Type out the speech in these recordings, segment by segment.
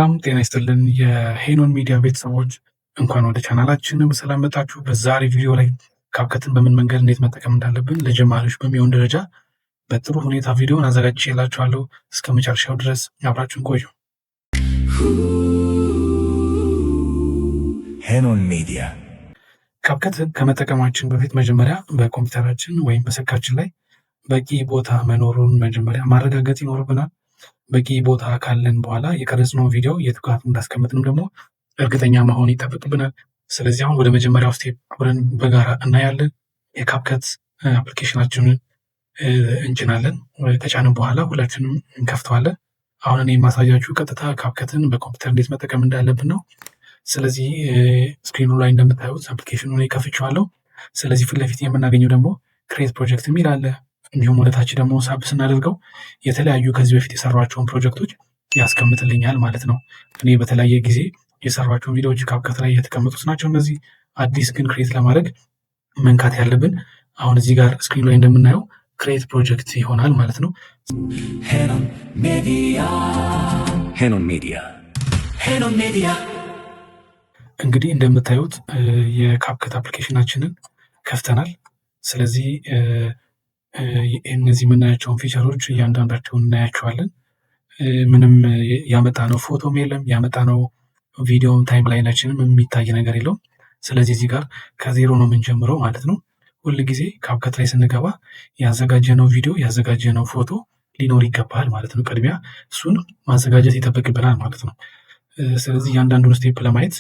ሰላም ጤና ይስጥልን የሄኖን ሚዲያ ቤተሰቦች፣ እንኳን ወደ ቻናላችን በሰላም መጣችሁ። በዛሬ ቪዲዮ ላይ CapCut ን በምን መንገድ እንዴት መጠቀም እንዳለብን ለጀማሪዎች በሚሆን ደረጃ በጥሩ ሁኔታ ቪዲዮን አዘጋጅቼላችኋለሁ። እስከ መጨረሻው ድረስ አብራችሁን ቆዩ። ሄኖን ሚዲያ። CapCut ከመጠቀማችን በፊት መጀመሪያ በኮምፒውተራችን ወይም በስልካችን ላይ በቂ ቦታ መኖሩን መጀመሪያ ማረጋገጥ ይኖርብናል። በቂ ቦታ ካለን በኋላ የቀረጽነው ቪዲዮ የቱ ጋር እንዳስቀመጥንም ደግሞ እርግጠኛ መሆን ይጠበቅብናል። ስለዚህ አሁን ወደ መጀመሪያው step አብረን በጋራ እናያለን። የ CapCut application ኣችንን እንጭናለን። ከጫንን በኋላ ሁላችንም እንከፍተዋለን። አሁን እኔ የማሳያችሁ ቀጥታ CapCut ን በኮምፒውተር እንዴት መጠቀም እንዳለብን ነው። ስለዚህ screen ኑ ላይ እንደምታዩት application ኑ ላይ ከፍቼዋለሁ። ስለዚህ ፊት ለፊት የምናገኘው ደግሞ create project የሚል አለ። እንዲሁም ወደታች ደግሞ ሳብ ስናደርገው የተለያዩ ከዚህ በፊት የሰራኋቸውን ፕሮጀክቶች ያስቀምጥልኛል ማለት ነው። እኔ በተለያየ ጊዜ የሰራኋቸውን ቪዲዮዎች CapCut ላይ የተቀመጡት ናቸው እነዚህ። አዲስ ግን create ለማድረግ መንካት ያለብን አሁን እዚህ ጋር screen ኑ ላይ እንደምናየው create project ይሆናል ማለት ነው። ሄኖን ሚዲያ። ሄኖን ሚዲያ። ሄኖን ሚዲያ። እንግዲህ እንደምታዩት የ CapCut application ኣችንን ከፍተናል። ስለዚህ እነዚህ የምናያቸውን feature ኦች እያንዳንዳቸውን እናያቸዋለን። ምንም ያመጣነው ፎቶም የለም፣ ያመጣነው ቪዲዮም timeline ኣችንም የሚታይ ነገር የለውም። ስለዚህ እዚህ ጋር ከዜሮ ነው የምንጀምረው ማለት ነው። ሁል ጊዜ CapCut ላይ ስንገባ ያዘጋጀነው ቪዲዮ፣ ያዘጋጀነው ፎቶ ሊኖር ይገባል ማለት ነው። ቅድሚያ እሱን ማዘጋጀት ይጠበቅብናል ማለት ነው። ስለዚህ እያንዳንዱን step ለማየት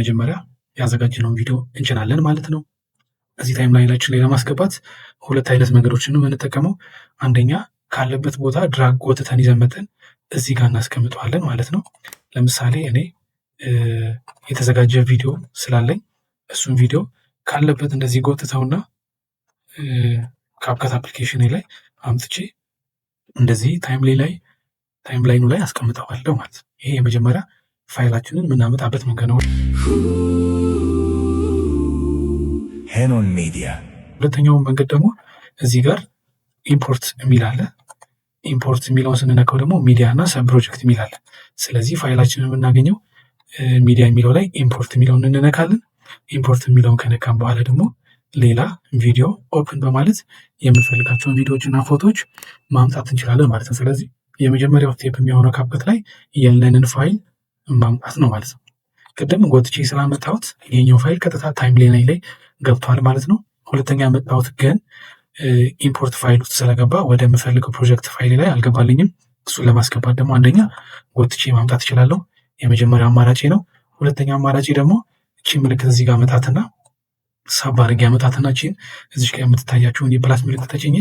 መጀመሪያ ያዘጋጀነውን ቪዲዮ እንጭናለን ማለት ነው። እዚህ timeline ኣችን ላይ ለማስገባት ሁለት አይነት መንገዶችን ነው የምንጠቀመው። አንደኛ ካለበት ቦታ drag ጎትተን ይዘን መጥተን እዚህ ጋር እናስቀምጠዋለን ማለት ነው። ለምሳሌ እኔ የተዘጋጀ ቪዲዮ ስላለኝ እሱን ቪዲዮ ካለበት እንደዚህ ጎትተውና CapCut application ላይ አምጥቼ እንደዚህ timeline ኑ ላይ አስቀምጠዋለሁ ማለት ነው። ይሄ የመጀመሪያ ፋይላችንን የምናመጣበት መንገድ ነው። ሄኖን ሚዲያ። ሁለተኛው መንገድ ደግሞ እዚህ ጋር import የሚል አለ። import የሚለውን ስንነካው ደግሞ ሚዲያ እና sub project የሚል አለ። ስለዚህ ፋይላችንን የምናገኘው ሚዲያ የሚለው ላይ import የሚለውን እንነካለን። import የሚለውን ከነካን በኋላ ደግሞ ሌላ ቪዲዮ open በማለት የምንፈልጋቸውን ቪዲዮዎች እና ፎቶዎች ማምጣት እንችላለን ማለት ነው። ስለዚህ የመጀመሪያው step የሚሆነው CapCut ላይ ያለንን ፋይል ማምጣት ነው ማለት ነው። ቅድም ጎትቼ ስላመጣሁት ይሄኛው ፋይል ቀጥታ timeline ላይ ገብቷል ማለት ነው። ሁለተኛ ያመጣሁት ግን import file ውስጥ ስለገባ ወደ ምፈልገው ፕሮጀክት ፋይል ላይ አልገባልኝም። እሱን ለማስገባት ደግሞ አንደኛ ጎትቼ ማምጣት እችላለሁ። የመጀመሪያው አማራጭ ነው። ሁለተኛ አማራጭ ደግሞ እቺ ምልክት እዚህ ጋር መጣትና ሳብ አድርጌ አመጣትና እቺን እዚህ ጋር የምትታያችሁን የ plus ምልክት ተጭኜ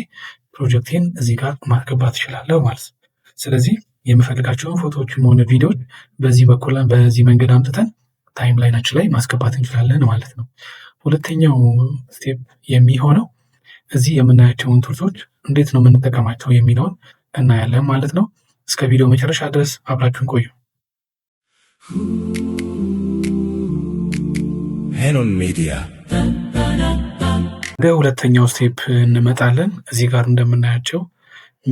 ፕሮጀክቴን እዚህ ጋር ማስገባት እችላለሁ ማለት ነው። ስለዚህ የምፈልጋቸውን ፎቶዎችም ሆነ ቪዲዮዎች በዚህ በኩል በዚህ መንገድ አምጥተን timeline ኣችን ላይ ማስገባት እንችላለን ማለት ነው። ሁለተኛው step የሚሆነው እዚህ የምናያቸውን tools ኦች እንዴት ነው የምንጠቀማቸው የሚለውን እናያለን ማለት ነው። እስከ ቪዲዮ መጨረሻ ድረስ አብራችሁን ቆዩ። ሄኖን ሚዲያ። ወደ ሁለተኛው step እንመጣለን። እዚህ ጋር እንደምናያቸው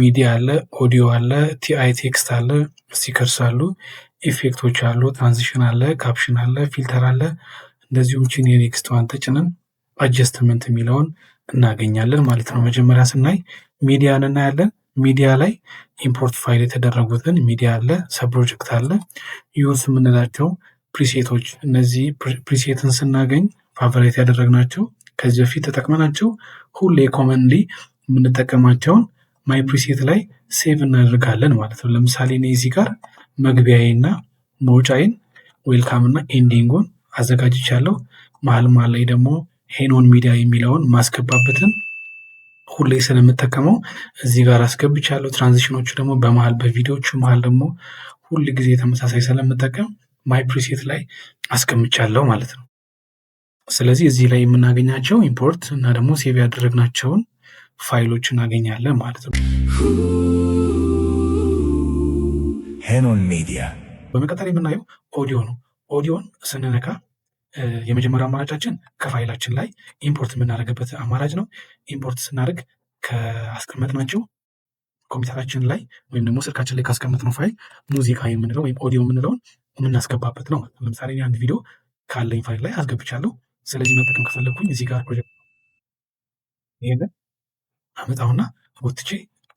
ሚዲያ አለ፣ ኦዲዮ አለ፣ TI text አለ፣ stickers አሉ፣ effect ኦች አሉ፣ transition አለ፣ caption አለ፣ filter አለ። እንደዚሁም ቺን የ next ዋን ተጭነን adjustment የሚለውን እናገኛለን ማለት ነው። መጀመሪያ ስናይ ሚዲያን እናያለን። ሚዲያ ላይ import file የተደረጉትን ሚዲያ አለ፣ sub project አለ፣ use የምንላቸው preset ኦች። እነዚህ preset ን ስናገኝ favorite ያደረግናቸው ከዚህ በፊት ተጠቅመናቸው ሁሌ commonly የምንጠቀማቸውን my preset ላይ save እናደርጋለን ማለት ነው። ለምሳሌ እኔ እዚህ ጋር መግቢያዬና መውጫዬን welcome እና ending ኡን አዘጋጅቻለሁ። መሀል መሀል ላይ ደግሞ ሄኖን ሚዲያ የሚለውን ማስገባበትን ሁሌ ስለምጠቀመው እዚህ ጋር አስገብቻለሁ። transition ኦቹ ደግሞ በመሀል በቪዲዮቹ መሀል ደግሞ ሁል ጊዜ ተመሳሳይ ስለምጠቀም my preset ላይ አስቀምጫለሁ ማለት ነው። ስለዚህ እዚህ ላይ የምናገኛቸው import እና ደግሞ save ያደረግናቸውን ፋይሎች እናገኛለን ማለት ነው። ሄኖን ሚዲያ። በመቀጠል የምናየው ኦዲዮ ነው። ኦዲዮን ስንነካ የመጀመሪያው አማራጫችን ከፋይላችን ላይ import የምናደርግበት አማራጭ ነው። import ስናደርግ ከአስቀመጥናቸው ኮምፒውተራችን ላይ ወይም ደግሞ ስልካችን ላይ ካስቀመጥነው ፋይል ሙዚቃ የምንለው ወይም ኦዲዮ የምንለውን የምናስገባበት ነው። ለምሳሌ አንድ ቪዲዮ ካለኝ ፋይል ላይ አስገብቻለሁ። ስለዚህ መጠቀም ከፈለግኩኝ እዚህ ጋር ፕሮጀክት ይሄንን አመጣውና ጎትቼ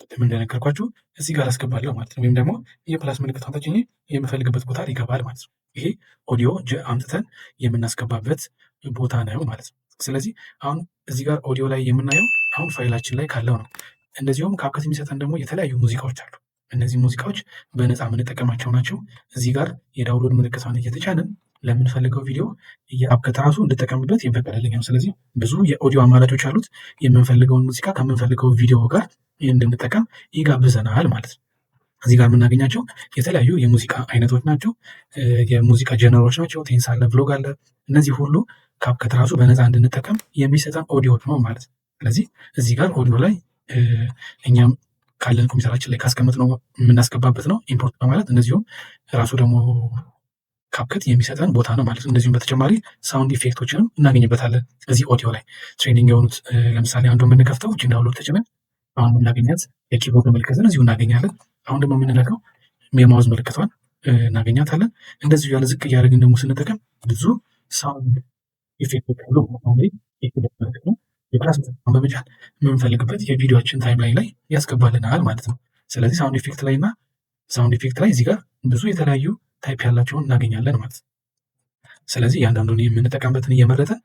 ቅድም እንደነገርኳችሁ እዚህ ጋር አስገባለሁ ማለት ነው። ወይም ደግሞ የ plus ምልክቷን ተጭኜ የምፈልግበት ቦታ ይገባል ማለት ነው። ይሄ ኦዲዮ አምጥተን የምናስገባበት ቦታ ነው ማለት ነው። ስለዚህ አሁን እዚህ ጋር ኦዲዮ ላይ የምናየው አሁን ፋይላችን ላይ ካለው ነው። እንደዚሁም CapCut የሚሰጠን ደግሞ የተለያዩ ሙዚቃዎች አሉ። እነዚህ ሙዚቃዎች በነፃ የምንጠቀማቸው ናቸው። እዚህ ጋር የ download ምልክቷን እየተጫንን ለምንፈልገው ቪዲዮ የ CapCut ራሱ እንድጠቀምበት ይፈቀድልኛል። ስለዚህ ብዙ የኦዲዮ አማራጮች አሉት። የምንፈልገውን ሙዚቃ ከምንፈልገው ቪዲዮ ጋር እንድንጠቀም ይጋብዘናል ማለት ነው። እዚህ ጋር የምናገኛቸው የተለያዩ የሙዚቃ አይነቶች ናቸው። የሙዚቃ genre ኦች ናቸው። tense አለ፣ vlog አለ። እነዚህ ሁሉ CapCut ራሱ በነፃ እንድንጠቀም የሚሰጠን ኦዲዮ ነው ማለት ነው። ስለዚህ እዚህ ጋር ኦዲዮ ላይ እኛም ካለን ኮምፒውተራችን ላይ ካስቀመጥነው የምናስገባበት ነው import በማለት እንደዚሁም ራሱ ደግሞ CapCut የሚሰጠን ቦታ ነው ማለት ነው። እንደዚሁም በተጨማሪ sound effect ኦችንም እናገኝበታለን እዚህ ኦዲዮ ላይ trending የሆኑት ለምሳሌ አንዱን ብንከፍተው እችን download ተጭነን አሁን የምናገኛት የ keyboard ምልክትን እዚሁ እናገኛለን። አሁን ደግሞ የምንለካው የ mouse ምልክቷን እናገኛታለን። እንደዚሁ ያለ ዝቅ እያደረግን ደግሞ ስንጠቀም ብዙ sound effect ኦች አሉ። ነው የ plus በመጫን የምንፈልግበት የቪዲዮችን timeline ላይ ያስገባልናል ማለት ነው። ስለዚህ sound effect ላይ እና sound effect ላይ እዚህ ጋር ብዙ የተለያዩ type ያላቸውን እናገኛለን ማለት ነው። ስለዚህ እያንዳንዱን የምንጠቀምበትን እየመረጠን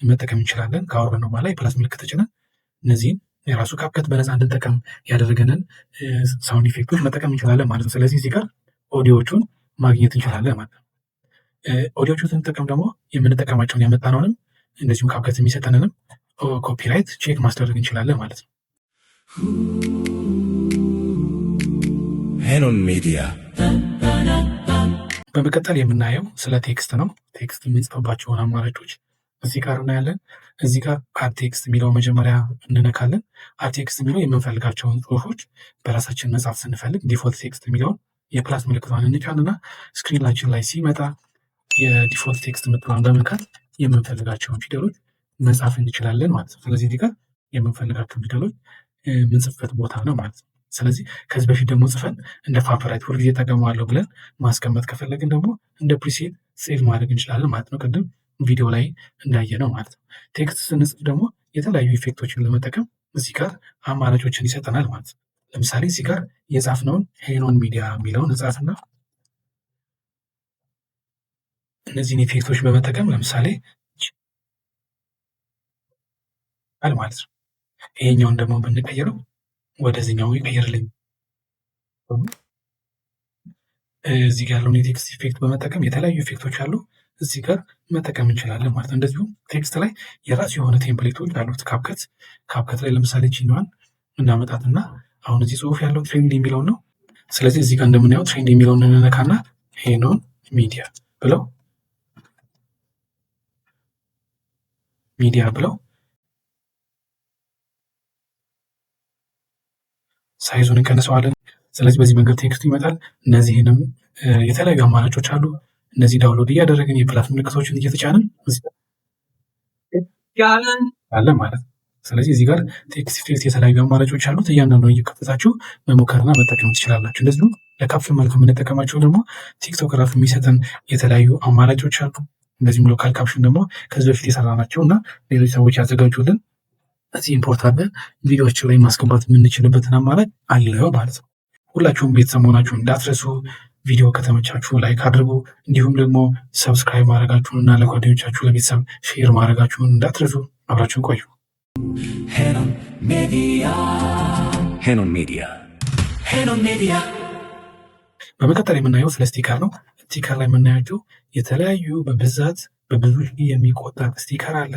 መጠቀም እንችላለን። ካወረድነው በኋላ የ plus ምልክት ተጭነን እነዚህን የራሱ CapCut በነፃ እንድንጠቀም ያደረገንን sound effect ኦች መጠቀም እንችላለን ማለት ነው። ስለዚህ እዚህ ጋር ኦዲዮቹን ማግኘት እንችላለን ማለት ነው። ኦዲዮቹን ስንጠቀም ደግሞ የምንጠቀማቸውን ያመጣነውንም እንደዚሁም CapCut የሚሰጠንንም copyright check ማስደረግ እንችላለን ማለት ነው። ሄኖን ሚዲያ። በመቀጠል የምናየው ስለ text ነው። text የምንጽፍባቸውን አማራጮች እዚህ ጋር እናያለን። እዚህ ጋር add text የሚለው መጀመሪያ እንነካለን። add text የሚለው የምንፈልጋቸውን ጽሁፎች በራሳችን መጻፍ ስንፈልግ default text የሚለውን የ plus ምልክቷን እንጫንና screen ኣችን ላይ ሲመጣ የ default text ምትለዋን በመንካት የምንፈልጋቸውን ፊደሎች መጻፍ እንችላለን ማለት ነው። ስለዚህ እዚህ ጋር የምንፈልጋቸውን ፊደሎች የምንጽፍበት ቦታ ነው ማለት ነው። ስለዚህ ከዚህ በፊት ደግሞ ጽፈን እንደ favorite ሁልጊዜ እጠቀመዋለሁ ብለን ማስቀመጥ ከፈለግን ደግሞ እንደ preset save ማድረግ እንችላለን ማለት ነው። ቅድም ቪዲዮ ላይ እንዳየነው ማለት ነው። text ስንጽፍ ደግሞ የተለያዩ effect ኦችን ለመጠቀም እዚህ ጋር አማራጮችን ይሰጠናል ማለት ነው። ለምሳሌ እዚህ ጋር የጻፍነውን ሄኖን ሚዲያ የሚለውን እጻፍና እነዚህን effect ኦች በመጠቀም ለምሳሌ ማለት ነው። ይሄኛውን ደግሞ ብንቀይረው ወደዚህኛው ይቀይርልኝ። እዚህ ጋር ያለውን የ text effect በመጠቀም የተለያዩ effect ኦች አሉ እዚህ ጋር መጠቀም እንችላለን ማለት ነው። እንደዚሁም text ላይ የራሱ የሆነ template ኦች አሉት። CapCut ላይ ለምሳሌ ችኛዋን እናመጣትና አሁን እዚህ ጽሁፍ ያለው trend የሚለውን ነው። ስለዚህ እዚህ ጋር እንደምናየው trend የሚለውን እንነካና ሄኖን ሚዲያ ብለው size ኡን እንቀንሰዋለን። ስለዚህ በዚህ መንገድ text ኡ ይመጣል። እነዚህንም የተለያዩ አማራጮች አሉ። እነዚህ download እያደረግን የ plus ምልክቶችን እየተጫንን አለ ማለት ነው። ስለዚህ እዚህ ጋር text effect የተለያዩ አማራጮች አሉት። እያንዳንዱ እየከፈታችሁ መሞከርና መጠቀም ትችላላችሁ። እንደዚሁም ለ caption መልክ የምንጠቀማቸው ደግሞ ቲክቶክ ራሱ የሚሰጠን የተለያዩ አማራጮች አሉ። እንደዚሁም local caption ደግሞ ከዚህ በፊት የሰራናቸው እና ሌሎች ሰዎች ያዘጋጁልን እዚህ import አለ ቪዲዮችን ላይ ማስገባት የምንችልበትን አማራጭ አለው ማለት ነው። ሁላችሁም ቤተሰብ መሆናችሁን እንዳትረሱ። ቪዲዮ ከተመቻችሁ like አድርጉ። እንዲሁም ደግሞ subscribe ማድረጋችሁን እና ለጓደኞቻችሁ ለቤተሰብ share ማድረጋችሁን እንዳትረሱ። አብራችሁን ቆዩ። ሄኖን ሚዲያ። ሄኖን ሚዲያ። ሄኖን ሚዲያ። በመቀጠል የምናየው ስለ sticker ነው። sticker ላይ የምናያቸው የተለያዩ በብዛት በብዙ ሺህ የሚቆጠር sticker አለ።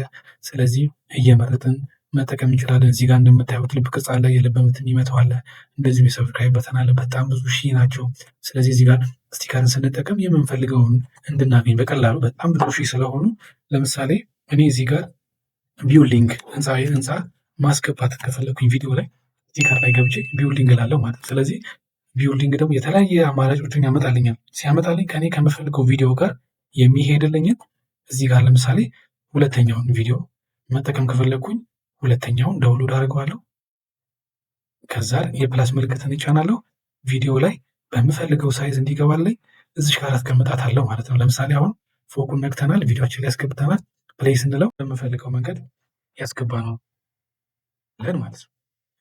ስለዚህ እየመረጥን መጠቀም እንችላለን። እዚህ ጋር እንደምታዩት ልብ ቅርጽ አለ፣ የልብ ምት የሚመታው አለ፣ እንደዚሁም የ subscribe button አለ። በጣም ብዙ ሺህ ናቸው። ስለዚህ እዚህ ጋር sticker ን ስንጠቀም የምንፈልገውን እንድናገኝ በቀላሉ በጣም ብዙ ሺህ ስለሆኑ፣ ለምሳሌ እኔ እዚህ ጋር building ህንፃ ማስገባት ከፈለኩኝ ቪዲዮ ላይ sticker ላይ ገብቼ building እላለሁ ማለት ነው። ስለዚህ building ደግሞ የተለያየ አማራጮችን ያመጣልኛል። ሲያመጣልኝ ከኔ ከምፈልገው ቪዲዮ ጋር የሚሄድልኝን እዚህ ጋር ለምሳሌ ሁለተኛውን ቪዲዮ መጠቀም ከፈለግኩኝ ሁለተኛውን download አድርገዋለሁ። ከዛ የ plus ምልክትን እጫናለሁ። ቪዲዮ ላይ በምፈልገው size እንዲገባልኝ እዚች ጋር አስቀምጣታለሁ ማለት ነው። ለምሳሌ አሁን ፎቁን ነክተናል፣ ቪዲዮችን ላይ ያስገብተናል። Play ስንለው በምፈልገው መንገድ ያስገባ ነው ማለት ነው።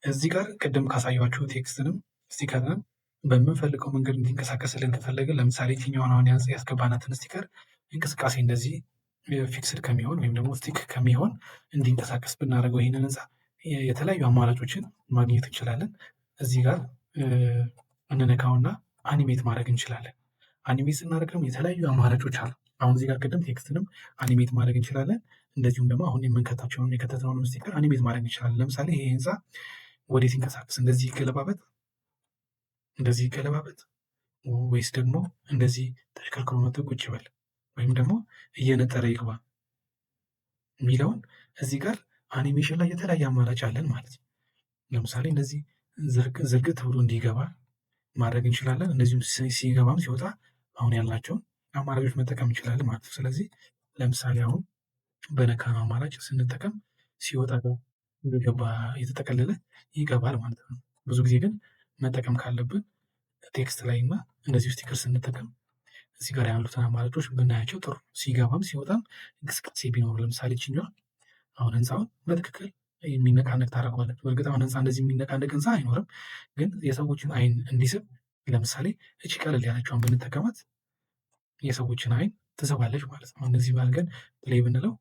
እዚህ ጋር ቅድም ካሳያችሁ text ንም sticker ንም በምንፈልገው መንገድ እንዲንቀሳቀስልን ከፈለግን፣ ለምሳሌ የትኛውን አሁን ያስገባናትን sticker እንቅስቃሴ እንደዚህ fixed ከሚሆን ወይም ደግሞ stick ከሚሆን እንዲንቀሳቀስ ብናደርገው ይህንን ህንፃ የተለያዩ አማራጮችን ማግኘት እንችላለን። እዚህ ጋር እንነካውና animate ማድረግ እንችላለን። Animate ስናደርግ ደግሞ የተለያዩ አማራጮች አሉ። አሁን እዚህ ጋር ቅድም text ንም animate ማድረግ እንችላለን። እንደዚሁም ደግሞ አሁን የምንከታቸውን የከተትነውን sticker animate ማድረግ እንችላለን። ለምሳሌ ይሄ ህንፃ ወዴት ይንቀሳቀስ? እንደዚህ ይገለባበጥ፣ እንደዚህ ይገለባበጥ፣ ወይስ ደግሞ እንደዚህ ተሽከርክሮ መጥቶ ቁጭ ይበል፣ ወይም ደግሞ እየነጠረ ይግባ የሚለውን እዚህ ጋር አኒሜሽን ላይ የተለያየ አማራጭ አለን ማለት ነው። ለምሳሌ እንደዚህ ዝርግት ብሎ እንዲገባ ማድረግ እንችላለን። እንደዚሁም ሲገባም ሲወጣ አሁን ያልናቸውን አማራጮች መጠቀም እንችላለን ማለት ነው። ስለዚህ ለምሳሌ አሁን በነካነው አማራጭ ስንጠቀም ሲወጣ እንደገባ እየተጠቀለለ ይገባል ማለት ነው። ብዙ ጊዜ ግን መጠቀም ካለብን text ላይ እና እንደዚሁ sticker ስንጠቀም እዚህ ጋር ያሉትን አማራጮች ብናያቸው ጥሩ። ሲገባም ሲወጣም እንቅስቃሴ ቢኖሩ፣ ለምሳሌ ይችኛዋ አሁን ህንፃውን በትክክል የሚነቃነቅ ታደርገዋለች። በእርግጥ አሁን ህንፃ እንደዚህ የሚነቃነቅ ህንፃ አይኖርም፣ ግን የሰዎችን አይን እንዲስብ ለምሳሌ እቺ ቀለል ያለችዋን ብንጠቀማት የሰዎችን አይን ትስባለች ማለት ነው። እንደዚህ ባልገን play ብንለው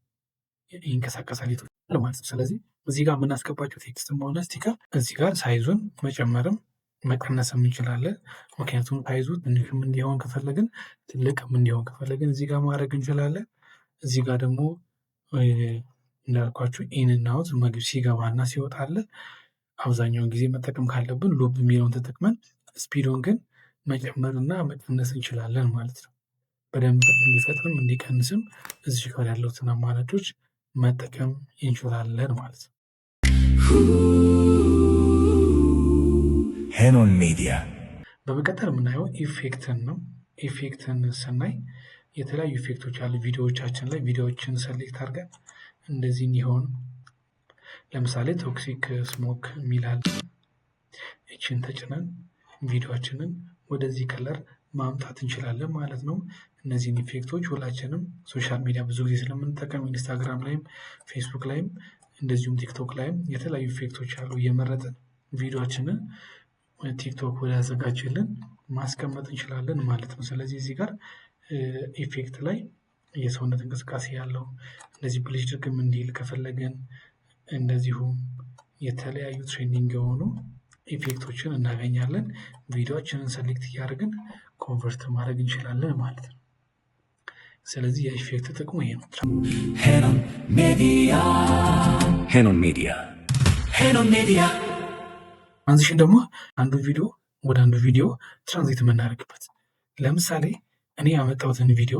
ይንቀሳቀሳል ማለት ነው። ስለዚህ እዚህ ጋር የምናስገባቸው text ም ሆነ sticker እዚህ ጋር size ኡን መጨመርም መቀነስም እንችላለን። ምክንያቱም size ኡ ትንሽም እንዲሆን ከፈለግን፣ ትልቅም እንዲሆን ከፈለግን እዚህ ጋር ማድረግ እንችላለን። እዚህ ጋር ደግሞ እንዳልኳችሁ in እና out ምግብ ሲገባ እና ሲወጣ አለ። አብዛኛውን ጊዜ መጠቀም ካለብን loop የሚለውን ተጠቅመን speed ኡን ግን መጨመር እና መቀነስ እንችላለን ማለት ነው። በደንብ እንዲፈጥንም እንዲቀንስም እዚህ ጋር ያሉትን አማራጮች መጠቀም እንችላለን ማለት ነው። ሄኖን ሚዲያ። በመቀጠል የምናየው effect ን ነው። Effect ን ስናይ የተለያዩ effect ኦች አሉ። ቪዲዮዎቻችን ላይ ቪዲዮዎችን select አድርገን እንደዚህ እንዲሆን፣ ለምሳሌ toxic smoke የሚላል ይችን ተጭነን ቪዲዮችንን ወደዚህ color ማምጣት እንችላለን ማለት ነው። እነዚህን effect ኦች ሁላችንም social media ብዙ ጊዜ ስለምንጠቀም ኢንስታግራም ላይም፣ ፌስቡክ ላይም፣ እንደዚሁም ቲክቶክ ላይም የተለያዩ effect ኦች አሉ። እየመረጥን ቪዲዮችንን ቲክቶክ ወደ ማስቀመጥ እንችላለን ማለት ነው። ስለዚህ እዚህ ጋር effect ላይ የሰውነት እንቅስቃሴ ያለው እንደዚህ ብልጭ ድርግም እንዲል ከፈለግን እንደዚሁም የተለያዩ trending የሆኑ effect ኦችን እናገኛለን። ቪዲዮችንን select እያደረግን convert ማድረግ እንችላለን ማለት ነው። ስለዚህ የ effect ጥቅሙ ይሄ ነው። ሄኖን ሚዲያ። ሄኖን ሚዲያ። ሄኖን ሚዲያ። Transition ደግሞ አንዱ ቪዲዮ ወደ አንዱ ቪዲዮ ትራንዚት የምናደርግበት፣ ለምሳሌ እኔ ያመጣሁትን ቪዲዮ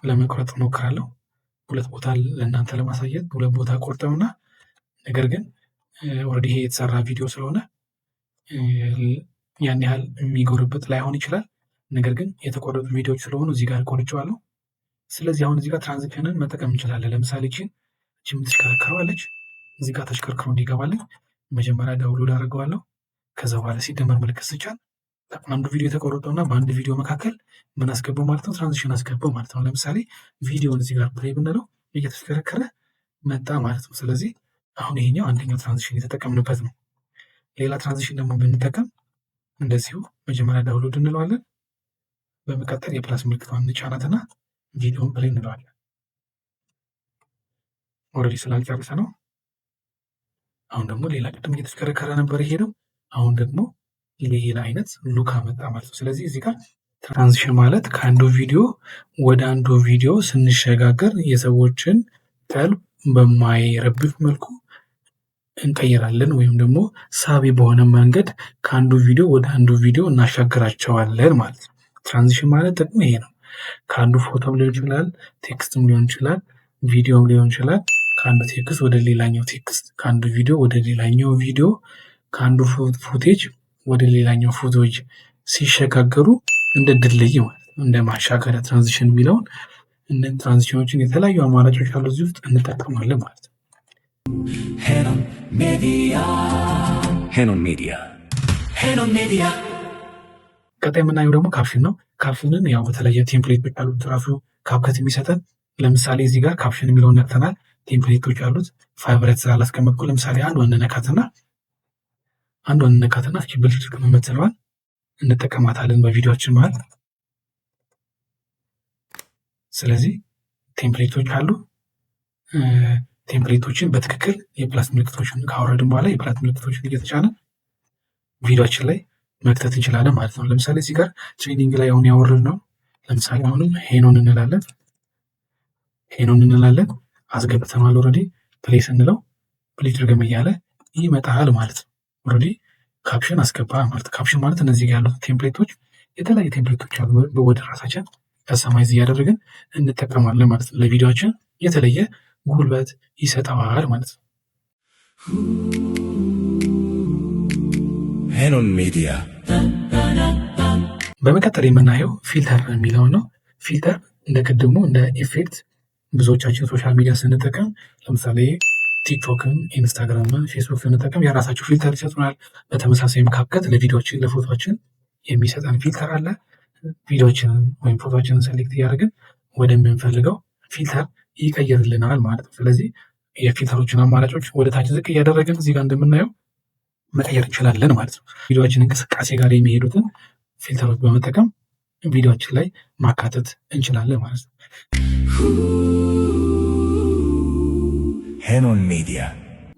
ለመቁረጥ እሞክራለሁ። ሁለት ቦታ ለእናንተ ለማሳየት ሁለት ቦታ ቆርጠውና ነገር ግን already ይሄ የተሰራ ቪዲዮ ስለሆነ ያን ያህል የሚጎርብጥ ላይሆን ይችላል። ነገር ግን የተቆረጡ ቪዲዮዎች ስለሆኑ እዚህ ጋር ቆርጬዋለሁ። ስለዚህ አሁን እዚህ ጋር transition ን መጠቀም እንችላለን። ለምሳሌ ይቺን እቺ የምትሽከረከረዋለች እዚህ ጋር ተሽከርክሮ እንዲገባልኝ መጀመሪያ download አድርገዋለሁ። ከዛ በኋላ ሲደመር ምልክት ስጫን አንዱ ቪዲዮ የተቆረጠውና በአንድ ቪዲዮ መካከል ምን አስገባው ማለት ነው? Transition አስገባው ማለት ነው። ለምሳሌ ቪዲዮን እዚህ ጋር play ብንለው እየተሽከረከረ መጣ ማለት ነው። ስለዚህ አሁን ይሄኛው አንደኛው transition የተጠቀምንበት ነው። ሌላ transition ደግሞ ብንጠቀም እንደዚሁ መጀመሪያ download እንለዋለን። በመቀጠል የ plus ምልክቷን እንጫናትና ቪዲዮን play እንለዋለን። Already ስላልጨረሰ ነው። አሁን ደግሞ ሌላ፣ ቅድም እየተሽከረከረ ነበር የሄደው። አሁን ደግሞ ሌላ አይነት look አመጣ ማለት ነው። ስለዚህ እዚህ ጋር transition ማለት ከአንዱ ቪዲዮ ወደ አንዱ ቪዲዮ ስንሸጋገር የሰዎችን ቀልብ በማይረብሽ መልኩ እንቀይራለን ወይም ደግሞ ሳቢ በሆነ መንገድ ከአንዱ ቪዲዮ ወደ አንዱ ቪዲዮ እናሻግራቸዋለን ማለት ነው። Transition ማለት ጥቅሙ ይሄ ነው። ከአንዱ ፎቶም ሊሆን ይችላል፣ text ም ሊሆን ይችላል፣ ቪዲዮም ሊሆን ይችላል። ከአንዱ text ወደ ሌላኛው text፣ ከአንዱ ቪዲዮ ወደ ሌላኛው ቪዲዮ፣ ከአንዱ footage ወደ ሌላኛው footage ሲሸጋገሩ እንደ ድልድይ ማለት ነው፣ እንደ ማሻገሪያ transition የሚለውን እነ transition ኦችን የተለያዩ አማራጮች አሉ እዚህ ውስጥ እንጠቀማለን ማለት ነው። ሄኖን ሚዲያ። Henon Media. Henon Media. ቀጣይ የምናየው ደግሞ caption ነው። Caption ን ያው በተለየ template ኦች አሉት ራሱ CapCut የሚሰጠን። ለምሳሌ እዚህ ጋር caption የሚለውን ነክተናል። Template ኦች አሉት። Favorite ስላላስቀመጥኩ ለምሳሌ አንዷን እንነካትና እስኪ ብልጭ የምትለዋን እንጠቀማታለን በቪዲዮችን መሀል። ስለዚህ template ኦች አሉ። Template ኦችን በትክክል የ plus ምልክቶችን ካወረድን በኋላ የ plus ምልክቶችን እየተጫነ ቪዲዮችን ላይ መክተት እንችላለን ማለት ነው። ለምሳሌ እዚህ ጋር trending ላይ አሁን ያወረድነው ለምሳሌ አሁንም ሄኖን እንላለን፣ ሄኖን እንላለን፣ አስገብተነዋል already። Play ስንለው play ድርግም እያለ ይመጣል ማለት ነው። Already caption አስገባ ማለት፣ caption ማለት እነዚህ ጋር ያሉት template ኦች፣ የተለያዩ template ኦች አሉ። ወደ ራሳችን customize እያደረግን እንጠቀማለን ማለት ነው። ለቪዲዮችን የተለየ ጉልበት ይሰጠዋል ማለት ነው። Henon Media. በመቀጠል የምናየው filter የሚለውን ነው። Filter እንደ ቅድሙ እንደ effect ብዙዎቻችን social media ስንጠቀም፣ ለምሳሌ ቲክቶክን፣ ኢንስታግራምን፣ ፌስቡክ ስንጠቀም የራሳቸው filter ይሰጡናል። በተመሳሳይም CapCut ለቪዲዮችን ለፎቶችን የሚሰጠን filter አለ። ቪዲዮችንን ወይም ፎቶችንን select እያደረግን ወደምንፈልገው filter ይቀይርልናል ማለት ነው። ስለዚህ የ filter ኦችን አማራጮች ወደ ታች ዝቅ እያደረግን እዚህ ጋር እንደምናየው መቀየር እንችላለን ማለት ነው። ቪዲዮችን እንቅስቃሴ ጋር የሚሄዱትን filter ኦች በመጠቀም ቪዲዮችን ላይ ማካተት እንችላለን ማለት ነው። Henon Media.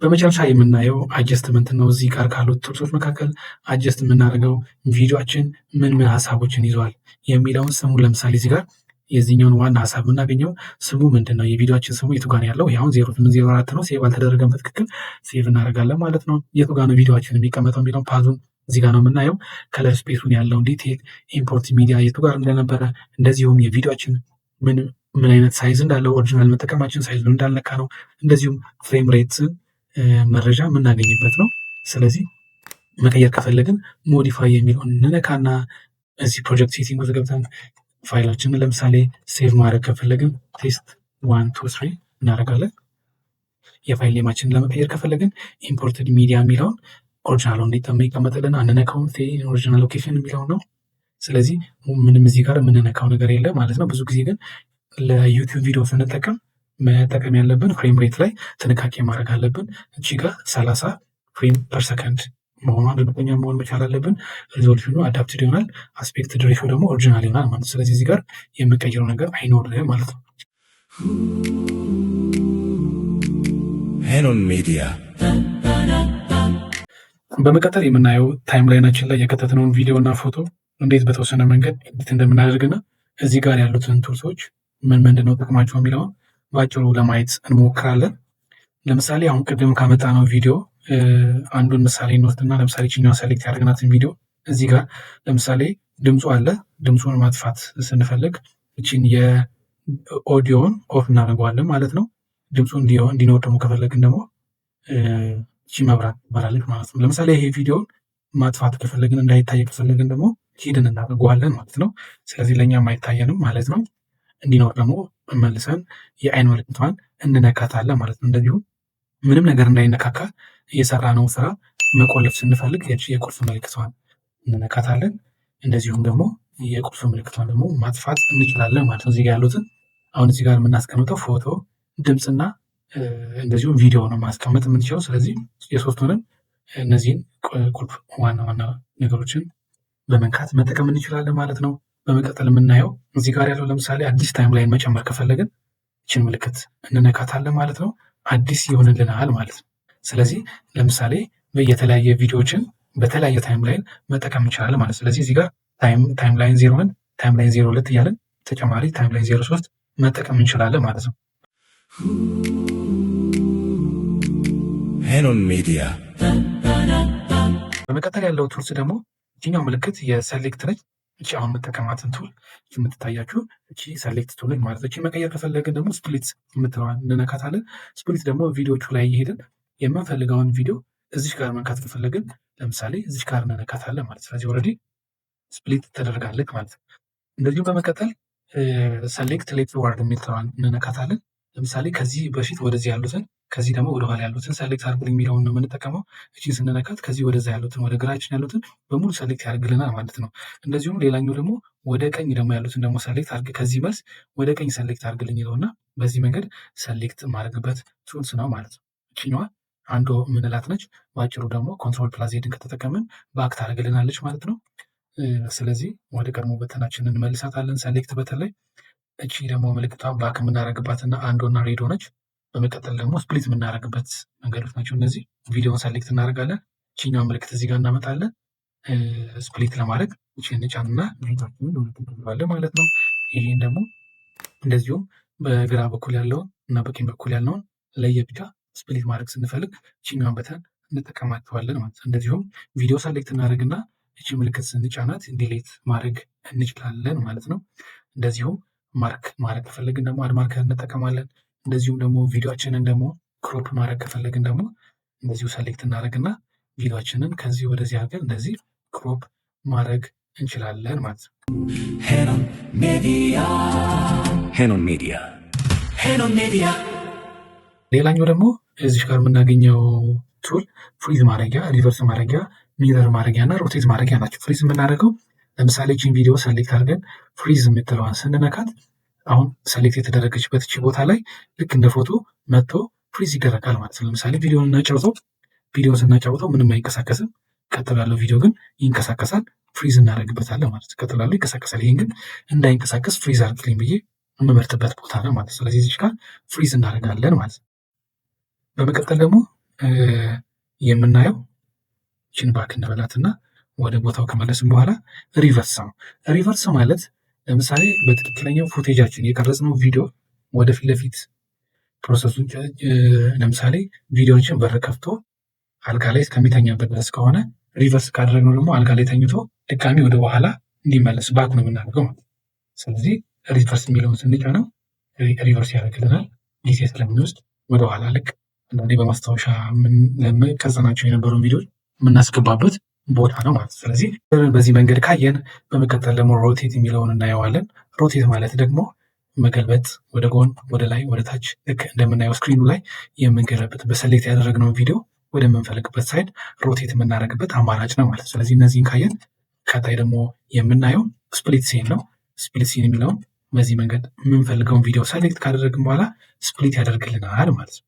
በመጨረሻ የምናየው adjustment ነው። እዚህ ጋር ካሉት tools ኦች መካከል adjust የምናደርገው ቪዲዮችን ምን ምን ሀሳቦችን ይዟል የሚለውን ስሙን፣ ለምሳሌ እዚህ ጋር የዚህኛውን ዋና ሀሳብ የምናገኘው ስሙ ምንድን ነው? የቪዲዮችን ስሙ የቱ ጋር ያለው? ይሄ አሁን 0804 ነው። Save አልተደረገም። በትክክል save እናደርጋለን ማለት ነው። የቱ ጋር ነው ቪዲዮችን የሚቀመጠው የሚለውን path ኡን እዚህ ጋር ነው የምናየው። Color space ኡን ያለውን detail፣ import media የቱ ጋር እንደነበረ፣ እንደዚሁም የቪዲዮችን ምን ምን አይነት size እንዳለው፣ original መጠቀማችን size ኡን እንዳልነካ ነው። እንደዚሁም frame rate መረጃ የምናገኝበት ነው። ስለዚህ መቀየር ከፈለግን modify የሚለውን እንነካና እዚህ project setting ውስጥ ገብተን ፋይላችንን ለምሳሌ save ማድረግ ከፈለግን test 1 2 3 እናደርጋለን። የ file name ኣችንን ለመቀየር ከፈለግን imported media የሚለውን original ኡ እንዲቀመጥልን አንነካውም። Original location የሚለውን ነው። ስለዚህ ምንም እዚህ ጋር የምንነካው ነገር የለም ማለት ነው። ብዙ ጊዜ ግን ለዩቲዩብ ቪዲዮ ስንጠቀም መጠቀም ያለብን frame rate ላይ ጥንቃቄ ማድረግ አለብን። እቺ ጋር 30 frame per second መሆኗን እርግጠኛ መሆን መቻል አለብን። Resolution ኑ adapted ይሆናል። Aspect ratio ደግሞ original ይሆናል ማለት ነው። ስለዚህ እዚህ ጋር የምቀይረው ነገር አይኖርም ማለት ነው። Henon Media. በመቀጠል የምናየው timeline ኣችን ላይ የከተትነውን ቪዲዮ እና ፎቶ እንዴት በተወሰነ መንገድ edit እንደምናደርግና እዚህ ጋር ያሉትን tools ኦች ምን ምንድነው ጥቅማቸው የሚለውን በአጭሩ ለማየት እንሞክራለን። ለምሳሌ አሁን ቅድም ካመጣነው ቪዲዮ አንዱን ምሳሌ እንወስድና ለምሳሌ ችኛዋ select ያደረግናትን ቪዲዮ እዚህ ጋር ለምሳሌ ድምፁ አለ። ድምፁን ማጥፋት ስንፈልግ እቺን የ audio ን off እናደርገዋለን ማለት ነው። ድምፁ እንዲኖር ደግሞ ከፈለግን ደግሞ እቺ መብራት ትበራለች ማለት ነው። ለምሳሌ ይሄ ቪዲዮን ማጥፋት ከፈለግን፣ እንዳይታይ ከፈለግን ደግሞ hidden እናደርገዋለን ማለት ነው። ስለዚህ ለእኛም አይታየንም ማለት ነው። እንዲኖር ደግሞ መልሰን የአይን ምልክቷን እንነካታለን ማለት ነው። እንደዚሁም ምንም ነገር እንዳይነካካ የሰራነው ስራ መቆለፍ ስንፈልግ የቁልፍ ምልክቷን እንነካታለን። እንደዚሁም ደግሞ የቁልፍ ምልክቷን ደግሞ ማጥፋት እንችላለን ማለት ነው። እዚህ ጋር ያሉትን አሁን እዚህ ጋር የምናስቀምጠው ፎቶ፣ ድምፅና እንደዚሁም ቪዲዮ ነው ማስቀመጥ የምንችለው። ስለዚህ የሶስቱንም እነዚህን ቁልፍ ዋና ዋና ነገሮችን በመንካት መጠቀም እንችላለን ማለት ነው። በመቀጠል የምናየው እዚህ ጋር ያለው ለምሳሌ አዲስ timeline መጨመር ከፈለግን ይችን ምልክት እንነካታለን ማለት ነው። አዲስ ይሆንልናል ማለት ነው። ስለዚህ ለምሳሌ የተለያየ ቪዲዮዎችን በተለያየ timeline መጠቀም እንችላለን ማለት ነው። ስለዚህ እዚህ ጋር timeline 01፣ timeline 02 እያለን ተጨማሪ timeline 03 መጠቀም እንችላለን ማለት ነው። Henon Media. በመቀጠል ያለው tools ደግሞ ይችኛው ምልክት የ select ነች። እቺ አሁን የምጠቀማትን tool የምትታያችሁ እቺ select tool ማለት ነው። እቺ መቀየር ከፈለግን ደግሞ split የምትለዋን እንነካታለን። Split ደግሞ ቪዲዮቹ ላይ እየሄድን የምንፈልገውን ቪዲዮ እዚች ጋር መንካት ከፈለግን ለምሳሌ እዚች ጋር እንነካታለን ማለት ነው። ስለዚህ already split ተደርጋለች ማለት ነው። እንደዚሁም በመቀጠል select leftward የምትለዋን እንነካታለን። ለምሳሌ ከዚህ በፊት ወደዚህ ያሉትን፣ ከዚህ ደግሞ ወደኋላ ያሉትን select አድርግልኝ የሚለውን ነው የምንጠቀመው። እቺን ስንነካት ከዚህ ወደዛ ያሉትን፣ ወደ ግራችን ያሉትን በሙሉ select ያደርግልናል ማለት ነው። እንደዚሁም ሌላኛው ደግሞ ወደ ቀኝ ደግሞ ያሉትን ደግሞ select አድርግ፣ ከዚህ መልስ ወደ ቀኝ select አድርግልኝ ይለውና በዚህ መንገድ select የማደርግበት tools ነው ማለት ነው። እችኛዋ undo የምንላት ነች። በአጭሩ ደግሞ control plus Z ን ከተጠቀምን back ታደርግልናለች ማለት ነው። ስለዚህ ወደ ቀድሞ button ኣችንን እንመልሳታለን። Select button ላይ እቺ ደግሞ ምልክቷን back የምናደርግባትና undo እና redo ነች። በመቀጠል ደግሞ split የምናደርግበት መንገዶች ናቸው እነዚህ። ቪዲዮን select እናደርጋለን። እቺኛዋ ምልክት እዚህ ጋር እናመጣለን። Split ለማድረግ እቺን እንጫንና ቪዲዮችንን ለሁለት እንከፍለዋለን ማለት ነው። ይሄን ደግሞ እንደዚሁም በግራ በኩል ያለውን እና በቀኝ በኩል ያለውን ለየብቻ split ማድረግ ስንፈልግ እቺኛዋን button እንጠቀማቸዋለን ማለት ነው። እንደዚሁም ቪዲዮ select እናደርግና እቺ ምልክት ስንጫናት delete ማድረግ እንችላለን ማለት ነው። እንደዚሁም mark ማድረግ ከፈለግን ደግሞ add marker እንጠቀማለን። እንደዚሁም ደግሞ ቪዲዮችንን ደግሞ crop ማድረግ ከፈለግን ደግሞ እንደዚሁ select እናደርግና ቪዲዮችንን ከዚህ ወደዚህ አድርገን እንደዚህ crop ማድረግ እንችላለን ማለት ነው። Henon Media. Henon Media. Henon Media. ሌላኛው ደግሞ እዚህ ጋር የምናገኘው tool freeze ማድረጊያ፣ reverse ማድረጊያ፣ mirror ማድረጊያ እና rotate ማድረጊያ ናቸው። Freeze የምናደርገው ለምሳሌ ይህችን ቪዲዮ select አድርገን freeze የምትለዋን ስንነካት አሁን select የተደረገችበት እቺ ቦታ ላይ ልክ እንደ ፎቶ መጥቶ freeze ይደረጋል ማለት ነው። ለምሳሌ ቪዲዮን እናጫውተው። ቪዲዮን ስናጫውተው ምንም አይንቀሳቀስም። ቀጥሎ ያለው ቪዲዮ ግን ይንቀሳቀሳል። Freeze እናደርግበታለን ማለት ነው። ቀጥሎ ያለው ይንቀሳቀሳል። ይህን ግን እንዳይንቀሳቀስ freeze አድርግልኝ ብዬ የምመርጥበት ቦታ ነው ማለት ነው። ስለዚህ እዚህ ጋር freeze እናደርጋለን ማለት ነው። በመቀጠል ደግሞ የምናየው ይችን back እንበላትና ወደ ቦታው ከመለስን በኋላ reverse ነው። Reverse ማለት ለምሳሌ በትክክለኛው footage ኣችን የቀረጽነው ቪዲዮ ወደፊት ለፊት process ኡን፣ ለምሳሌ ቪዲዮችን በር ከፍቶ አልጋ ላይ እስከሚተኛበት ድረስ ከሆነ፣ reverse ካደረግነው ደግሞ አልጋ ላይ ተኝቶ ድጋሚ ወደ በኋላ እንዲመለስ back ነው የምናደርገው ማለት ነው። ስለዚህ reverse የሚለውን ስንጫነው reverse ያደርግልናል። ጊዜ ስለሚወስድ ወደኋላ ልክ አንዳንዴ በማስታወሻ ቀርጸናቸው የነበረውን ቪዲዮዎች የምናስገባበት ቦታ ነው ማለት ነው። ስለዚህ በዚህ መንገድ ካየን በመቀጠል ደግሞ rotate የሚለውን እናየዋለን። Rotate ማለት ደግሞ መገልበጥ፣ ወደ ጎን፣ ወደ ላይ፣ ወደ ታች፣ ልክ እንደምናየው screen ኑ ላይ የምንገለብጥ፣ በ select ያደረግነውን ቪዲዮ ወደምንፈልግበት side rotate የምናደርግበት አማራጭ ነው ማለት ነው። ስለዚህ እነዚህን ካየን ቀጣይ ደግሞ የምናየው split scene ነው። Split scene የሚለውን በዚህ መንገድ የምንፈልገውን ቪዲዮ select ካደረግን በኋላ split ያደርግልናል ማለት ነው።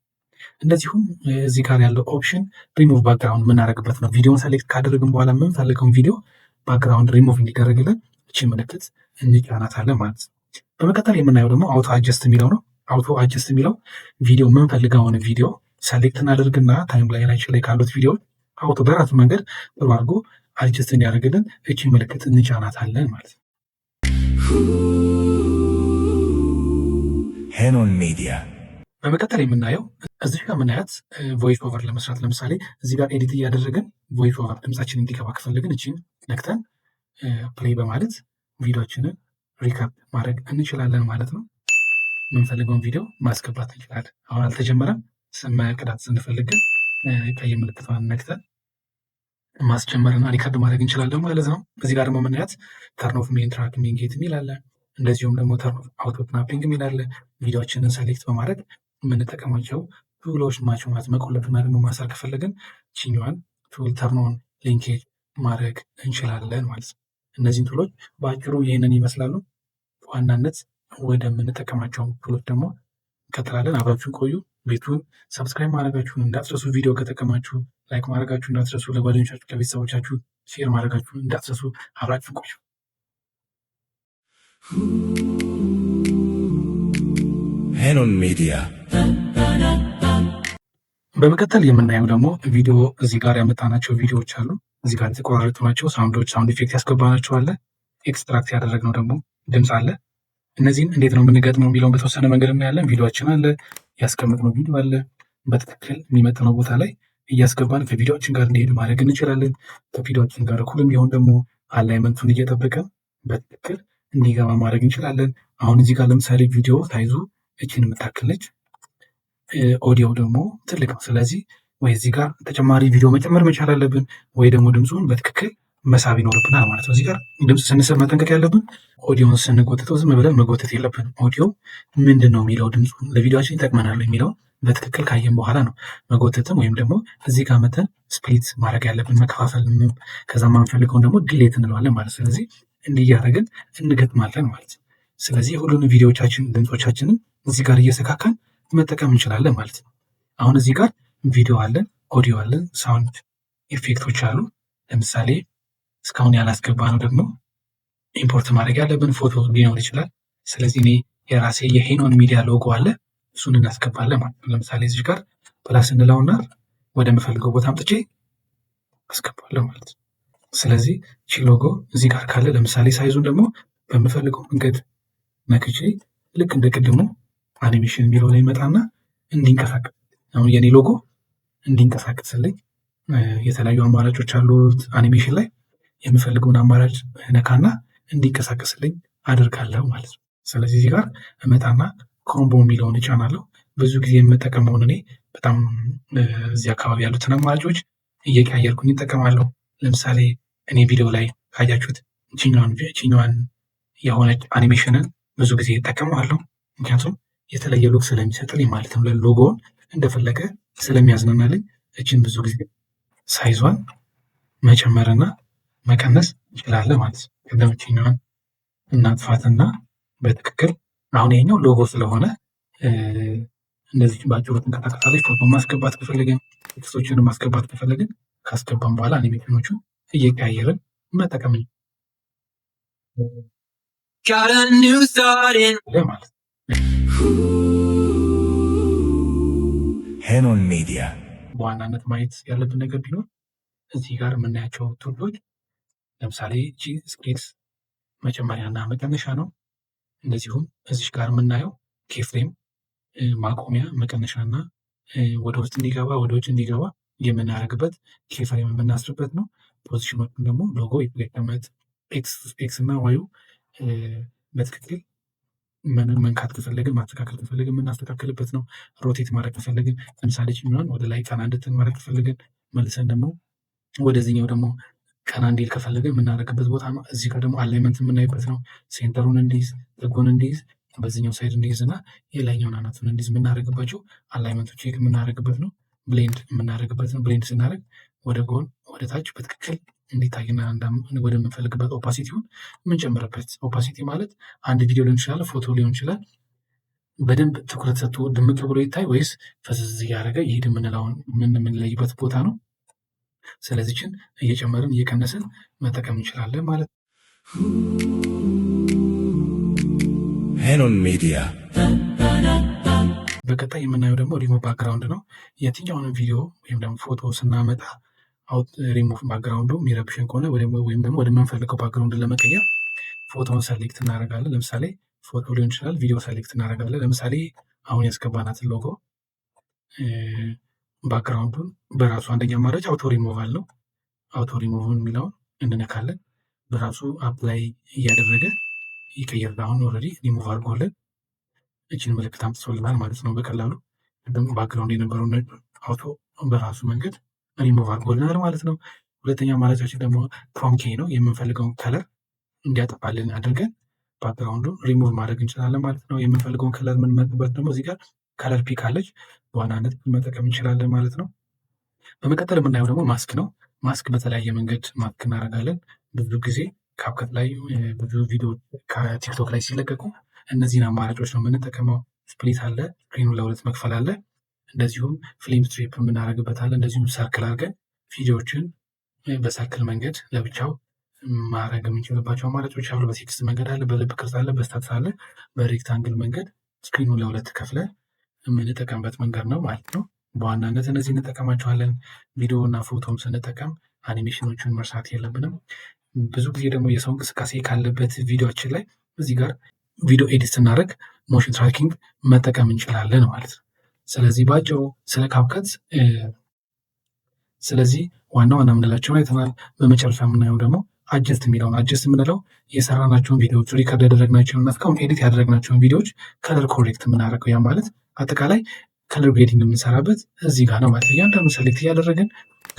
እንደዚሁም እዚህ ጋር ያለው ኦፕሽን ሪሙቭ ባክግራውንድ የምናደርግበት ነው። ቪዲዮን select ካደረግን በኋላ የምንፈልገውን ቪዲዮ ባክግራውንድ ሪሙቭ እንዲደረግልን እቺ ምልክት እንጫናታለን ማለት ነው። በመቀጠል የምናየው ደግሞ auto adjust የሚለው ነው። Auto adjust የሚለው ቪዲዮ የምንፈልገውን ቪዲዮ select እናደርግና timeline ኣችን ላይ ካሉት ቪዲዮ auto በራሱ መንገድ ጥሩ አድርጎ adjust እንዲያደርግልን እቺ ምልክት እንጫናታለን ማለት ነው። Henon Media. በመቀጠል የምናየው እዚህ ጋር የምናያት voice over ለመስራት፣ ለምሳሌ እዚህ ጋር edit እያደረግን voice over ድምጻችን እንዲገባ ከፈለግን እቺን ነክተን play በማለት ቪዲዮችንን record ማድረግ እንችላለን ማለት ነው። የምንፈልገውን ቪዲዮ ማስገባት እንችላለን። አሁን አልተጀመረም። መቅዳት ስንፈልግ ግን ቀይ ምልክቷን ነክተን ማስጀመርና record ማድረግ እንችላለን ማለት ነው። እዚህ ጋር ደግሞ የምናያት turn off main track, main gate የሚል አለ። እንደዚሁም ደግሞ turn off auto knapping የሚል አለ። ቪዲዮችንን select በማድረግ የምንጠቀማቸው tool ኦች ናቸው ማለት። መቆለፍና ደግሞ ማሰር ከፈለግን ችኛዋን tool turn on linkage ማድረግ እንችላለን ማለት ነው። እነዚህን tool ኦች በአጭሩ ይህንን ይመስላሉ። በዋናነት ወደምንጠቀማቸው tool ኦች ደግሞ እንቀጥላለን። አብራችሁን ቆዩ። ቤቱን subscribe ማድረጋችሁን እንዳትረሱ። ቪዲዮ ከጠቀማችሁ like ማድረጋችሁ እንዳትረሱ። ለጓደኞቻችሁ፣ ለቤተሰቦቻችሁ share ማድረጋችሁን እንዳትረሱ። አብራችሁን ቆዩ። Henon Media. በመቀጠል የምናየው ደግሞ ቪዲዮ፣ እዚህ ጋር ያመጣናቸው ቪዲዮዎች አሉ። እዚህ ጋር የተቆራረጡ ናቸው። Sound ኦች፣ sound effect ያስገባናቸው አለ። Extract ያደረግነው ደግሞ ድምፅ አለ። እነዚህን እንዴት ነው የምንገጥመው የሚለውን በተወሰነ መንገድ እናያለን። ቪዲዮችን አለ፣ ያስቀመጥነው ቪዲዮ አለ። በትክክል የሚመጥነው ቦታ ላይ እያስገባን ከቪዲዮችን ጋር እንዲሄድ ማድረግ እንችላለን። ከቪዲዮችን ጋር እኩል እንዲሆን ደግሞ alignment ኡን እየጠበቀ በትክክል እንዲገባ ማድረግ እንችላለን። አሁን እዚህ ጋር ለምሳሌ ቪዲዮ size ኡ እችን የምታክል ነች። ኦዲዮ ደግሞ ትልቅ ነው። ስለዚህ ወይ እዚህ ጋር ተጨማሪ ቪዲዮ መጨመር መቻል አለብን፣ ወይ ደግሞ ድምፁን በትክክል መሳብ ይኖርብናል ማለት ነው። እዚህ ጋር ድምፅ ስንስብ መጠንቀቅ ያለብን ኦዲዮን ስንጎትተው ዝም ብለን መጎተት የለብንም። ኦዲዮ ምንድን ነው የሚለው፣ ድምፁ ለቪዲዮችን ይጠቅመናል የሚለው በትክክል ካየን በኋላ ነው መጎተትም ወይም ደግሞ እዚህ ጋር መተን split ማድረግ ያለብን፣ መከፋፈል፣ ከዛ ማንፈልገውን ደግሞ delete እንለዋለን ማለት። ስለዚህ እንዲህ እያደረግን እንገጥማለን ማለት ነው። ስለዚህ ሁሉንም ቪዲዮዎቻችን፣ ድምፆቻችንን እዚህ ጋር እየሰካካን መጠቀም እንችላለን ማለት ነው። አሁን እዚህ ጋር ቪዲዮ አለን፣ ኦዲዮ አለን፣ sound effect ኦች አሉ። ለምሳሌ እስካሁን ያላስገባነው ደግሞ import ማድረግ ያለብን ፎቶ ሊኖር ይችላል። ስለዚህ እኔ የራሴ የሄኖን ሚዲያ ሎጎ አለ፣ እሱን እናስገባለን ማለት ነው። ለምሳሌ እዚህ ጋር plus እንለውና ወደምፈልገው ቦታ አምጥቼ አስገባለሁ ማለት ነው። ስለዚህ ቺ ሎጎ እዚህ ጋር ካለ ለምሳሌ size ኡን ደግሞ በምፈልገው መንገድ ነክቼ ልክ እንደ ቅድሙ አኒሜሽን የሚለው ላይ ይመጣና እንዲንቀሳቀስ፣ አሁን የኔ ሎጎ እንዲንቀሳቀስልኝ የተለያዩ አማራጮች አሉት። አኒሜሽን ላይ የምፈልገውን አማራጭ ነካና እንዲንቀሳቀስልኝ አደርጋለሁ ማለት ነው። ስለዚህ እዚህ ጋር እመጣና combo የሚለውን እጫናለሁ። ብዙ ጊዜ የምጠቀመውን እኔ በጣም እዚህ አካባቢ ያሉትን አማራጮች እየቀያየርኩኝ እጠቀማለሁ። ለምሳሌ እኔ ቪዲዮ ላይ ካያችሁት ቺኛዋን የሆነች አኒሜሽንን ብዙ ጊዜ እጠቀመዋለሁ። ምክንያቱም የተለየ look ስለሚሰጥልኝ ማለት ነው። ሎጎውን እንደፈለገ ስለሚያዝናናልኝ እችን ብዙ ጊዜ size ኧን መጨመርና መቀነስ እንችላለን ማለት ነው። ቅድም እችኛዋን እናጥፋትና በትክክል አሁን ይሄኛው ሎጎ ስለሆነ እንደዚህ በአጭሩ ትንቀሳቀሳለች። ፎቶ ማስገባት ከፈለግን፣ text ኦችን ማስገባት ከፈለግን ካስገባን በኋላ አኒሜሽኖቹን እየቀያየርን መጠቀም ማለት ነው። ሄኖን ሚዲያ። በዋናነት ማየት ያለብን ነገር ቢኖር እዚህ ጋር የምናያቸው tool ኦች ለምሳሌ እቺ split መጨመሪያና መቀነሻ ነው። እንደዚሁም እዚህ ጋር የምናየው keyframe ማቆሚያ፣ መቀነሻና ወደ ውስጥ እንዲገባ፣ ወደ ውጭ እንዲገባ የምናደርግበት keyframe የምናስርበት ነው። position ኦችን ደግሞ ሎጎ ይቀመጥ፣ X እና Y ኡ በትክክል መንካት ከፈለግን፣ ማስተካከል ከፈለግን የምናስተካክልበት ነው። Rotate ማድረግ ከፈለግን፣ ለምሳሌ ችኛዋን ወደ ላይ ቀና እንድትል ማድረግ ከፈለግን፣ መልሰን ደግሞ ወደዚህኛው ደግሞ ቀና እንዲል ከፈለግን የምናደርግበት ቦታ ነው። እዚህ ጋር ደግሞ alignment የምናይበት ነው። Center ኡን እንዲይዝ፣ ጥጉን እንዲይዝ፣ በዚህኛው side እንዲይዝ እና የላይኛውን አናቱን እንዲይዝ የምናደርግባቸው alignment ኦች check የምናደርግበት ነው። Blend የምናደርግበት ነው። Blend ስናደርግ ወደ ጎን፣ ወደ ታች በትክክል እንዲታይና ወደምንፈልግበት opacity ውን የምንጨምርበት። Opacity ማለት አንድ ቪዲዮ ሊሆን ይችላል፣ ፎቶ ሊሆን ይችላል። በደንብ ትኩረት ሰጥቶ ድምቅ ብሎ ይታይ ወይስ ፈዘዝ እያደረገ ይሄድ የምንለውን የምንለይበት ቦታ ነው። ስለዚህችን እየጨመርን እየቀነስን መጠቀም እንችላለን ማለት ነው። ሄኖን ሚዲያ። በቀጣይ የምናየው ደግሞ ሪሞቭ ባክግራውንድ ነው። የትኛውንም ቪዲዮ ወይም ደግሞ ፎቶ ስናመጣ ሪሞቭ ባክግራውንዱ የሚረብሽን ከሆነ ወይም ደግሞ ወደምንፈልገው background ለመቀየር ፎቶን select እናደርጋለን። ለምሳሌ ፎቶ ሊሆን ይችላል፣ ቪዲዮ select እናደርጋለን። ለምሳሌ አሁን ያስገባናትን ሎጎ background ኡን በራሱ አንደኛ አማራጭ አውቶ ሪሞቫል ነው። አውቶ ሪሞቭ የሚለውን እንነካለን። በራሱ apply እያደረገ ይቀይራል። አሁን ኦልሬዲ ሪሞቭ አድርጎልን እችን ምልክት አምጥቶልናል ማለት ነው። በቀላሉ ቅድም background የነበረውን auto በራሱ መንገድ ሪሞቭ አድርጎልናል ማለት ነው። ሁለተኛ አማራጫችን ደግሞ chroma key ነው። የምንፈልገውን color እንዲያጠፋልን አድርገን ባክግራውንዱን ሪሙቭ ማድረግ እንችላለን ማለት ነው። የምንፈልገውን color የምንመርጥበት ደግሞ እዚህ ጋር color pick አለች፣ በዋናነት መጠቀም እንችላለን ማለት ነው። በመቀጠል የምናየው ደግሞ ማስክ ነው። ማስክ በተለያየ መንገድ ማስክ እናደርጋለን። ብዙ ጊዜ CapCut ላይ ብዙ ቪዲዮ ከቲክቶክ ላይ ሲለቀቁ እነዚህን አማራጮች ነው የምንጠቀመው። Split አለ፣ screen ኡን ለሁለት መክፈል አለ። እንደዚሁም film strip የምናደርግበት አለ። እንደዚሁም circle አድርገን ቪዲዮዎችን በ circle መንገድ ለብቻው ማድረግ የምንችልባቸው አማራጮች አሉ። በ text መንገድ አለ፣ በልብ ቅርጽ አለ፣ በ status አለ። በ rectangle መንገድ screen ኡን ለሁለት ከፍለን የምንጠቀምበት መንገድ ነው ማለት ነው። በዋናነት እነዚህ እንጠቀማቸዋለን። ቪዲዮ እና ፎቶም ስንጠቀም አኒሜሽኖቹን መርሳት የለብንም። ብዙ ጊዜ ደግሞ የሰው እንቅስቃሴ ካለበት ቪዲዮችን ላይ እዚህ ጋር ቪዲዮ edit ስናደርግ motion tracking መጠቀም እንችላለን ማለት ነው። ስለዚህ በአጭሩ ስለ CapCut ስለዚህ ዋና ዋና የምንላቸውን አይተናል። በመጨረሻ የምናየው ደግሞ adjust የሚለውን። Adjust የምንለው የሰራናቸውን ቪዲዮዎች፣ record ያደረግናቸውን እና እስካሁን edit ያደረግናቸውን ቪዲዮዎች color correct የምናደርገው፣ ያ ማለት አጠቃላይ color grading የምንሰራበት እዚህ ጋር ነው ማለት ነው። እያንዳንዱ select እያደረግን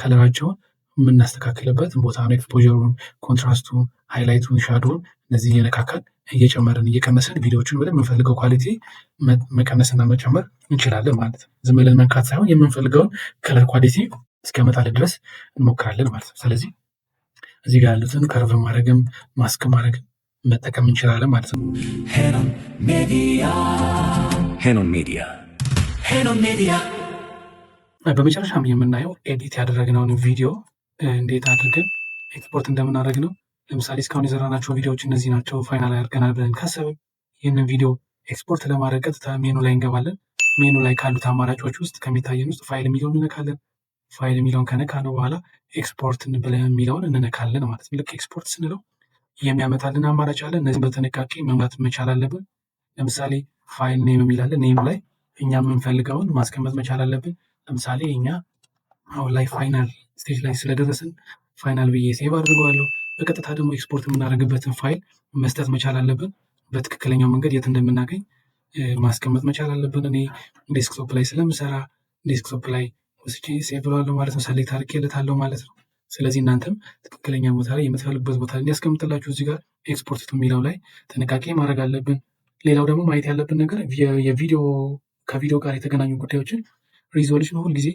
color ኣቸውን የምናስተካክልበት ቦታ ነው። Exposure ኡን፣ contrast ኡን፣ highlight ኡን፣ shadow ውን እነዚህ እየነካካን፣ እየጨመርን፣ እየቀነስን ቪዲዮዎችን ወደምንፈልገው quality መቀነስና መጨመር እንችላለን ማለት ነው። ዝም ብለን መንካት ሳይሆን የምንፈልገውን color quality እስኪያመጣልን ድረስ እንሞክራለን ማለት ነው። ስለዚህ እዚህ ጋር ያሉትን curve ማድረግም ማስክ ማድረግም መጠቀም እንችላለን ማለት ነው። Henon Media. Henon Media. Henon Media. በመጨረሻም የምናየው edit ያደረግነውን ቪዲዮ እንዴት አድርገን ኤክስፖርት እንደምናደርግ ነው። ለምሳሌ እስካሁን የሰራናቸው ቪዲዮዎች እነዚህ ናቸው፣ final አድርገናል ብለን ካሰብን ይህንን ቪዲዮ ኤክስፖርት ለማድረግ ቀጥታ ሜኑ ላይ እንገባለን። ሜኑ ላይ ካሉት አማራጮች ውስጥ ከሚታየን ውስጥ ፋይል የሚለውን እንነካለን። ፋይል የሚለውን ከነካነው በኋላ ኤክስፖርት ብለን የሚለውን እንነካለን ማለት ነው። ልክ ኤክስፖርት ስንለው የሚያመጣልን አማራጭ አለ። እነዚህን በጥንቃቄ መምራት መቻል አለብን። ለምሳሌ file name የሚል አለ። Name ላይ እኛ የምንፈልገውን ማስቀመጥ መቻል አለብን። ለምሳሌ እኛ አሁን ላይ final stage ላይ ስለደረስን final ብዬ save አድርገዋለሁ። በቀጥታ ደግሞ ኤክስፖርት የምናደርግበትን ፋይል መስጠት መቻል አለብን። በትክክለኛው መንገድ የት እንደምናገኝ ማስቀመጥ መቻል አለብን። እኔ desktop ላይ ስለምሰራ desktop ላይ ወስጄ save ብለዋለሁ ማለት ነው። Select አድርጌለታለሁ ማለት ነው። ስለዚህ እናንተም ትክክለኛ ቦታ ላይ፣ የምትፈልጉበት ቦታ ላይ እንዲያስቀምጥላችሁ እዚህ ጋር export የሚለው ላይ ጥንቃቄ ማድረግ አለብን። ሌላው ደግሞ ማየት ያለብን ነገር የቪዲዮ ከቪዲዮ ጋር የተገናኙ ጉዳዮችን resolution ሁል ጊዜ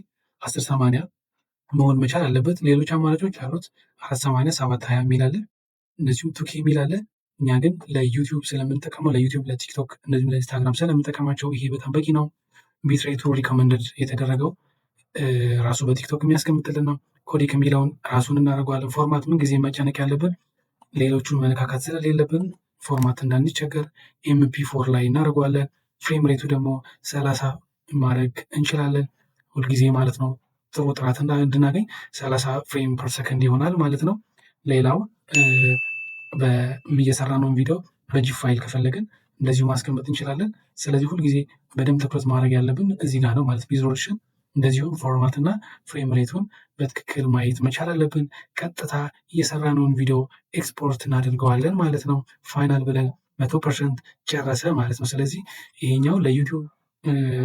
1080 መሆን መቻል አለበት። ሌሎች አማራጮች አሉት። 480፣ 720 የሚል አለ። እንደዚሁም 2K የሚል አለ። እኛ ግን ለዩቲዩብ ስለምንጠቀመው፣ ለዩቲዩብ፣ ለቲክቶክ እንደዚሁም ለኢንስታግራም ስለምንጠቀማቸው ይሄ በጣም በቂ ነው። Bitrate ኡ recommended የተደረገው ራሱ በቲክቶክ የሚያስቀምጥልን ነው። Codec የሚለውን ራሱን እናደርገዋለን። Format ምን ጊዜ መጨነቅ ያለብን ሌሎቹን መነካካት ስለሌለብን format እንዳንቸገር MP4 ላይ እናደርገዋለን። Frame rate ኡ ደግሞ 30 ማድረግ እንችላለን ሁልጊዜ ማለት ነው። ጥሩ ጥራት እንድናገኝ 30 frame per second ይሆናል ማለት ነው። ሌላው እየሰራነውን ቪዲዮ በ GIF file ከፈለግን እንደዚሁ ማስቀመጥ እንችላለን። ስለዚህ ሁልጊዜ በደንብ ትኩረት ማድረግ ያለብን እዚህ ጋር ነው ማለት resolution እንደዚሁም format እና frame rate ኡን በትክክል ማየት መቻል አለብን። ቀጥታ የሰራነውን ቪዲዮ ኤክስፖርት እናደርገዋለን ማለት ነው። Final ብለን 100% ጨረሰ ማለት ነው። ስለዚህ ይሄኛው ለዩቲዩብ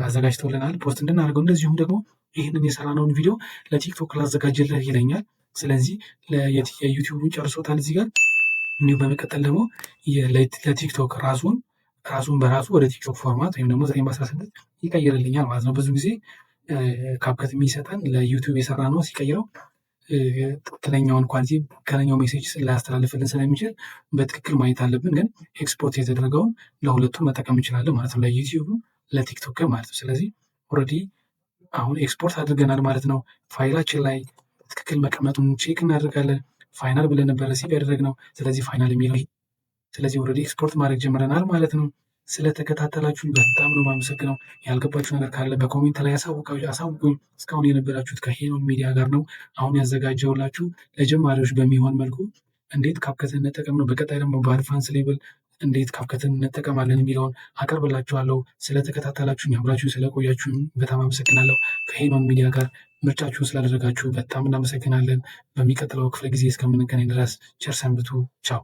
አዘጋጅቶልናል post እንድናደርገው፣ እንደዚሁም ደግሞ ይህንን የሰራነውን ቪዲዮ ለቲክቶክ ላዘጋጅልህ ይለኛል። ስለዚህ የዩቲዩብን ጨርሶታል እዚህ ጋር። እንዲሁም በመቀጠል ደግሞ ለቲክቶክ ራሱን ራሱን በራሱ ወደ ቲክቶክ format ወይም ደግሞ 9 በ16 ይቀይርልኛል ማለት ነው። ብዙ ጊዜ ካፕከት የሚሰጠን ለዩቲዩብ የሰራነው ሲቀይረው ትክክለኛውን quality፣ ትክክለኛው message ላያስተላልፍልን ስለሚችል በትክክል ማየት አለብን። ግን ኤክስፖርት የተደረገውን ለሁለቱም መጠቀም እንችላለን ማለት ነው፣ ለዩቲዩብ፣ ለቲክቶክ ማለት ነው። ስለዚህ already አሁን ኤክስፖርት አድርገናል ማለት ነው። ፋይላችን ላይ ትክክል መቀመጡን check እናደርጋለን። Final ብለን ነበረ save ያደረግነው። ስለዚህ final የሚለው፣ ስለዚህ already export ማድረግ ጀምረናል ማለት ነው። ስለተከታተላችሁኝ በጣም ነው የማመሰግነው። ያልገባችሁ ነገር ካለ በ comment ላይ አሳውቁኝ። እስካሁን የነበራችሁት ከሄኖን ሚዲያ ጋር ነው። አሁን ያዘጋጀሁላችሁ ለጀማሪዎች በሚሆን መልኩ እንዴት ካፕከትን እንጠቀም ነው። በቀጣይ ደግሞ በ advance level እንዴት ካፕከትን እንጠቀማለን የሚለውን አቀርብላችኋለሁ። ስለተከታተላችሁኝ፣ አብራችሁን ስለቆያችሁ በጣም አመሰግናለሁ። ከሄኖን ሚዲያ ጋር ምርጫችሁን ስላደረጋችሁ በጣም እናመሰግናለን። በሚቀጥለው ክፍለ ጊዜ እስከምንገናኝ ድረስ ቸር ሰንብቱ። ቻው።